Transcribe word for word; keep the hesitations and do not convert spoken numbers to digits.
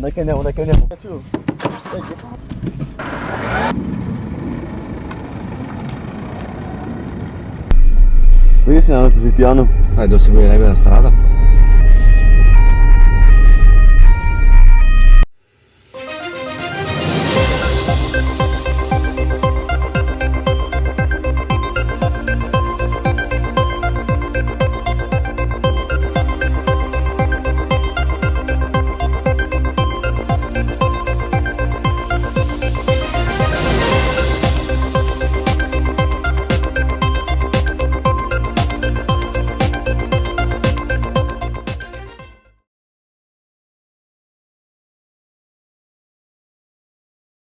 Dai che andiamo, dai che andiamo. Perché si andando così piano? Eh, dove seguirebbe la strada?